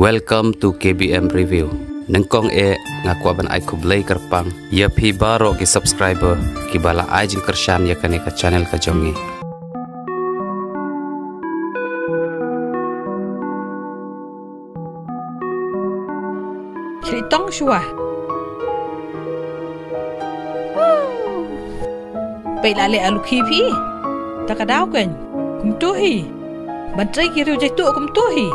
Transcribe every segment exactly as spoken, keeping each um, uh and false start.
Welcome to K B M Review. Nyngkong eh nga kwah ban ai khublei kyrpang ïa phi baroh ki subscriber kiba la ai jingkyrshan ïa kane ka channel ka jong ngi. Khlieh tong shuwa. Peit la leh alu khi phi. Ta ka daw keiñ. Kumto hi. Ban trei ki riew jaituh kumto hi.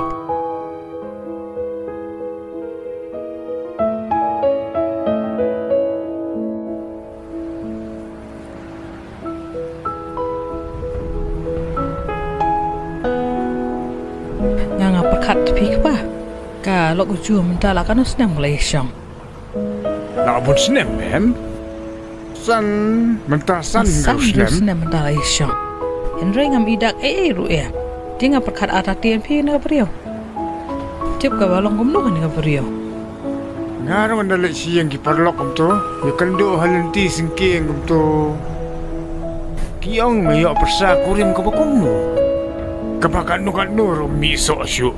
Nga nga pyrkhat phi kpa. Ka lok u ju mynta la katno snem ka la ïa shong. La bun snem em. San mynta san hynriew snem mynta la ïa shong. Hynrei ngam i dak ei ei ruh ïa. Te nga pyrkhat artatien phi na ka briew. Tip kaba long kumno kane ka briew. Nga ruh ngan da leit sha ïing ki paralok kumto. Ïakynduh ha lynti syngkien kumto. Ki ong me ïoh pyrsa kurim kaba kumno. Kaba katno katno ruh mih soh shuh.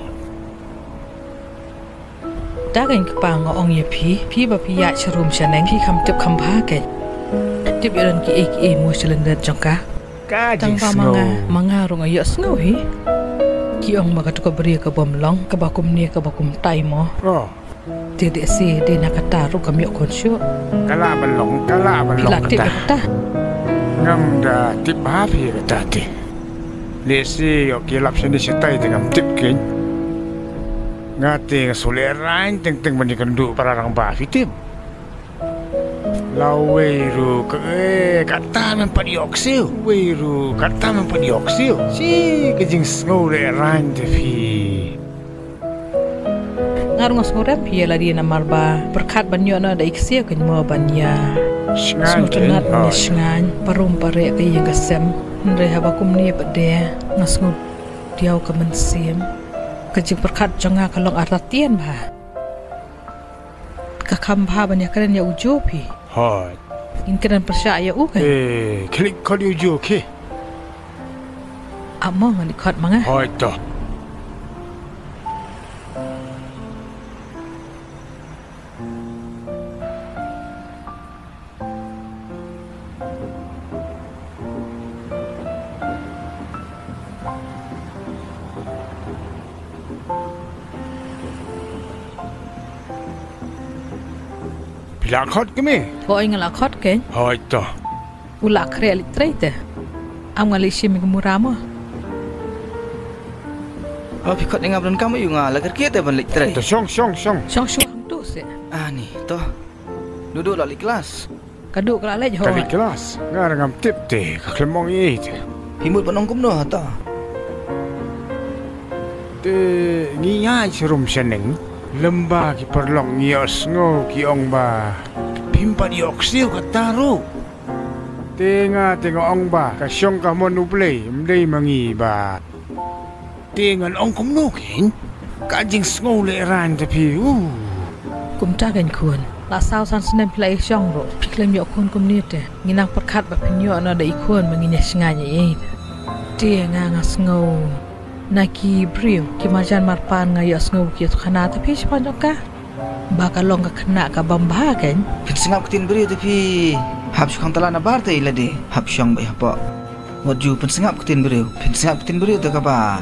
Ta keiñ kpa nga ong ïa phi, phi ba phi ïaid sharum shaneng phi kham tip kham bha keiñ. Tip ïa don kiei kiei mo sha lyndet jong ka. Tang ba ma nga, ma nga ruh nga ïohsngew hi. Ki ong ba kato ka briew ka bym long, kaba kumne kaba kumtai mo. Te dei shi dei na kata ruh kam ïoh khun shuh. Ka lah ban long, ka lah ban long kata. Ngam da tip bha phi kata te. Lehse ïoh ki lap shane shatai te ngam tip keiñ. Nga te nga shu lehraiñ teng teng ban ïakynduh para rangbah phi tip. La wei ruh ka, eh, kata mem pat ïoh ksiew. Wei ruh kata mem pat ïoh ksiew. Shi ka jingsngew lehraiñ te phi. Nga ruh nga sngewrem phi ïa lade namar ba pyrkhat ban ïoh noh da i ksiew keiñ mo ban ïa sngewtynnat ban ïa shngaiñ parum pareh ka ïing ka sem. Hynrei haba kumne pat de nga sngew diaw ka mynsiem. Ka jingpyrkhat jong nga ka long artatien bha. Ka kham bha ban ïakren ïa u Joe phi. Hooid. Ngin kren pyrshah ïa u keiñ. Eh, khlieh khot ïa u Joe khie. Amo ngan khot ma nga. Hooid to. Phi la khot kmie? Hooid nga la khot keiñ. Hooid to. U la khreh leit trei te. Am nga leit shim ka mura mo. Hooid phi khot ïa nga ban kam ïa nga la kyrkieh te ban leit trei. To shong shong shong. Shong shong hangtu se. Ani to. Duh duh la leit klas. Ka duh ka la leit ho. Ka leit klas. Nga ruh ngam tip te ka khlem ong ei ei te. Phi mut ban ong kumno hata? Te ngi ïaid sharum shaneng lem bad ki paralok ngi ïohsngew ki ong ba phim pat ïoh ksiew kata ruh. Te nga te nga ong ba ka shong ka mon U Blei ym dei ma ngi ba. Te ngan ong kumno keiñ? Ka jingsngew lehraiñ te phi u. Kumta keiñ khun. La saw san snem phi la ïa shong ruh. Phi khlem ïoh khun kumne te. Ngi nang pyrkhat ba phin ïoh noh da i khun ba ngin ïa shngaiñ ei ei. Te nga nga sngew. Na ki briew ki marjan marpan nga ïohsngew ki ïathuh khana te phi shaphang jong ka. Ba ka long ka khynnah ka bym bha keiñ. Phin sngap ktien briew te phi. Hap shu khang tala na bar te i lade. Hap shong beit hapoh. Wat ju phin sngap ktien briew. Phin sngap ktien briew te kaba.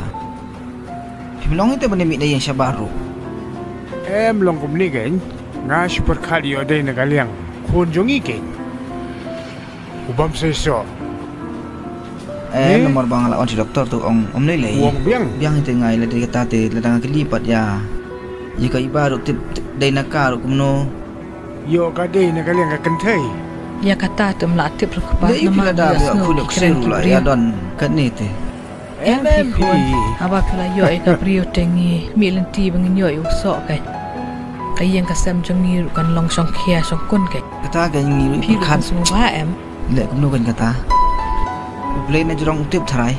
Phim long ite ban ïa mih na ïing shabar ruh. Em long kumne keiñ. Nga shu pyrkhat ïoh dei na ka liang khun jong ngi keiñ. U bym seisoh. Eh, namar ba nga la wan sha doktor tu ong ym lei lei. U ong biang. Biang ite nga ïa lade kata te lada nga kylli pat ïa. Ïa ka i ba ruh tip dei na ka ruh kumno. Ïoh ka dei na ka liang ka kynthei. Ïa kata te ym lah tip ruh kpa namar ïa sngewthuh ki kren ki briew. Don katne te. Em phi khun. Haba phi la ïoh ïa ka briew te ngi mih lynti ba ngin ïoh ïa u soh keiñ. Ka ïing ka sem jong ngi ruh kan long shongkhia shongkun keiñ. Kata keiñ ngi ruh pyrkhat. Phi ruh phin sngewbha em. Leh kumno keiñ kata. U Blei na jrong u tip tharai.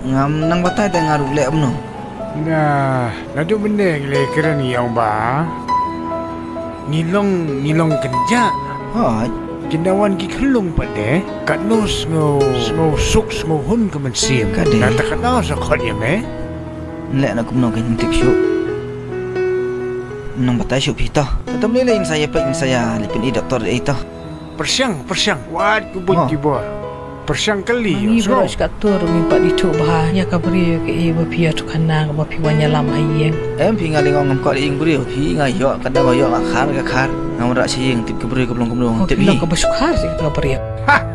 Ngam nang batai te nga ruh leh kumno. Nga naduh mynne ngi leh kren ngi ong ba ngi long ngi long kynjah. Hooid. Kin da wan ki khyllung pat de katno sngew sngew suk sngew hun ka mynsiem. Ka dei. Nangta katno sa khot ïa me. Leh na kumno keiñ ym tip shuh. Batai shuh phi to. Te tam lei lei, ngin sa ïa peit, ngin sa ïa leit pyni doktor ei to. Pyrshang, pyrshang. Wat ku buit ki bor. Pyrshang kali. Ngi baroh shi kato ruh ngi pat ithuh bha ïa ka briew kaei ba phi ïathuh khana kaba phi wan ïalam ha ïing. Em phi, nga lei ngam kwah ïing briew phi, nga ïoh ka dang ïoh nga khar ka khar. Nga wanrah sha ïing tip ka briew ka long kumno tip hi. Ka ba shu khar shi ka briew.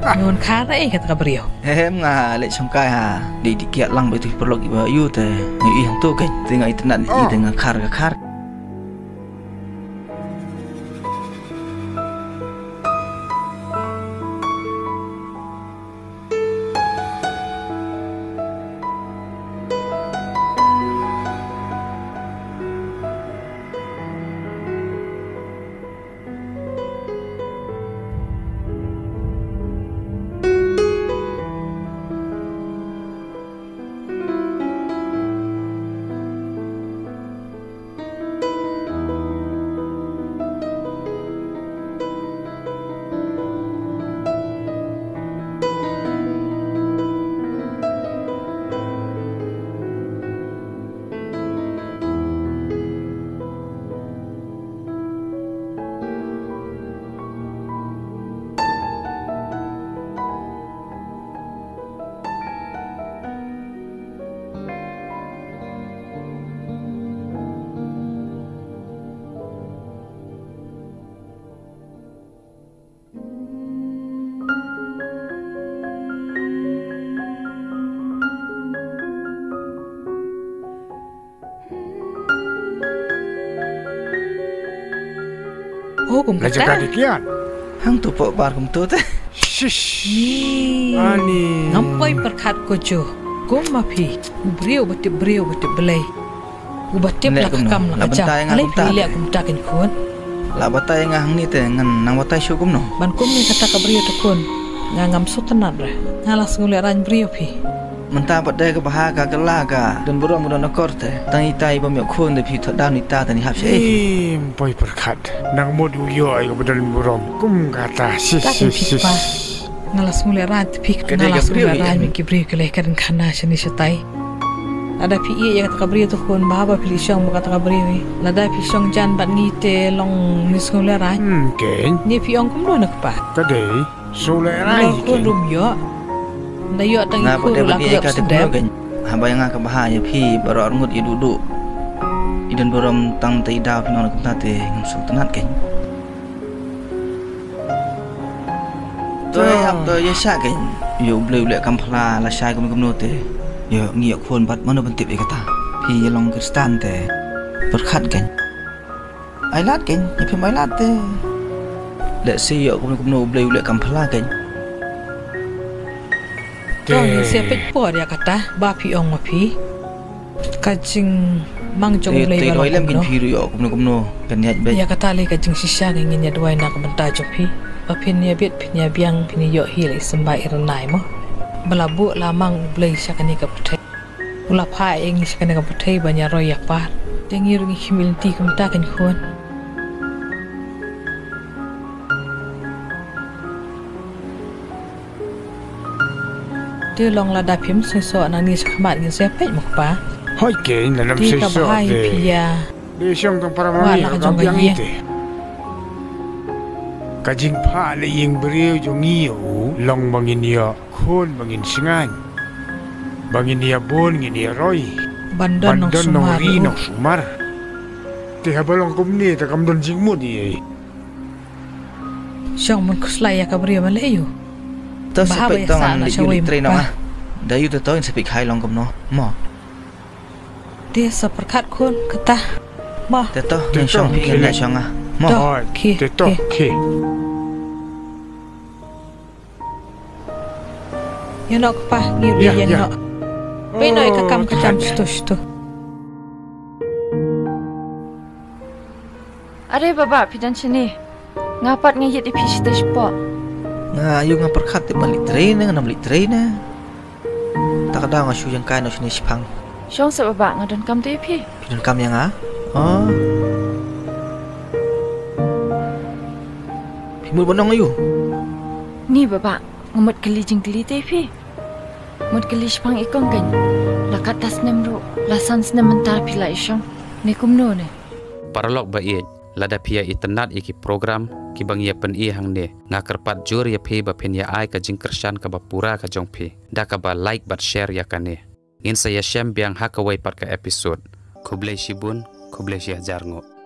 Ngi wan khar ei ka briew. Em nga leh shongkai ha. Dei dei kiat lang ba itu paralok iba ïu te. Ngi ïohi hangto kein te nga itynnad ïa i te nga khar ka khar. Oh, kum kata. Hangto pok bar kumto te. Shish. Ani. Ngam poi pyrkhat ko jo. Kum ma phi. U briew ba tip briew ba tip Blei. Uba tip la ka kam la ka jam. Alei phi leh kumta kein khun. La batai nga hangne te ngan nang batai shuh kumno. Ban kumne kata ka briew te khun. Nga ngam sngewtynnat re. Nga la sngew lehraiñ briew phi. Mynta pat dei ka bha ka kylla ka don burom ka don akor te. Tang itai bym ïoh khun te phi thoh down ita te ni hap sha ei. Em poi pyrkhat. Nang mut u ïoh ai ka ba don burom. Kum kata sis sis sis. Nga la sngewlehrain te phi, nga la sngewlehrain me ki briew ki leh ka dang khana shane shatai. Lada phi ïeh ïa kata ka briew te khun, bha ba phi leit shong bad kata ka briew hi. Lada phi shong jan bad ngi te long ngi sngewlehrain. Hmm, keiñ. Ngi phi ong kumno na kpa. Ka dei sngewlehrain. Khun rum ïoh. Nda ïoh tang i khun la ka ïoh sdep. Haba ïa nga ka bha ïa phi baroh arngut ïa duh duh. I don burom tang te i daw phi nong na kumta te ngam sngewtynnat keiñ. To ïa ap to ïa shah keiñ. Ïa U Blei u leh kam phla lashai kumno kumno te. Ïa ngi ïa khun bad mano ban tip ïa kata. Phi ïa long Khristan te. Pyrkhat keiñ. Ai lad keiñ, ïa phim ai lad te. Lehse ïa kumno kumno U Blei u leh kam phla keiñ. To ngin sa peit por ïa kata ba phi ong ma phi. Ka jingmang jong U Blei ba long kumno. Phi ruh ïoh kumno kumno kan ïaid beit. Ïa kata lei ka jingshisha ngin ïa duwai na ka bynta jong phi. Ba phin ïa bit phin ïa biang phin ïa ïoh hi lei symbai i rnai mo. Ba la buh la mang U Blei sha kane ka pyrthei. U la phah ïa ngi sha kane ka pyrthei ban ïa roi ïa par. Te ngi ruh ngi khim lynti kumta kan khun. Te long lada phim sngewsoh nangne shakhmat ngin sa peit mo kpa. Hooid keiñ, lada phim sngewsoh te. Te ka bha ïa phi ïa. Dei shong tang para ma ngi ka biang te. Ka jingphah na ïing briew jong ngi ïa u long ba ngin ïoh khun ba ngin shngaiñ. Ba ngin ïa bun ngin ïa roi. Ban don nongri nongsumar. Te haba long kumne te kam don jingmut ei. Shong mon khuslai ïa ka briew ma lei ïa u. To sa peit tong an leit ïa leit trei nong ah. Da ïa u to to in sa peit khai long kumno mo. Te sa pyrkhat khun kata. Mo. Te to ngi shong phi ngi shong ah. Mo. Te to khie. Ïa noh kpa ngi ïa noh. Peit noh ïa ka kam ka jam shtu shtu. Are baba phi don shane. Nga pat nga ïit ïa phi shitei shapoh. Nga ïa nga pyrkhat te ban leit trei ne ngam leit trei ne. Ta ka daw nga shu jong kai noh shane shipang. Shong seh baba nga donkam te ïa phi. Phi donkam ïa nga? Oh. Phi mut ban ong aïu? Ni baba nga mut kylli jingkylli te ïa phi. Mut kylli shipang i kong keiñ. La katto snem ruh la san snem mynta phi la ïashong ne kumno ne? Paralok ba ïeit. Lada phi ïa itynnad ïa ki program kiba ngi ïa pyni hangne, nga kyrpad jur ïa phi ba phin ïa ai ka jingkyrshan kaba pura ka jong phi da kaba like bad share ïa kane. Ngin sa ïashem biang ha kawei pat ka episode. Khublei shibun, khublei shihajar nguh.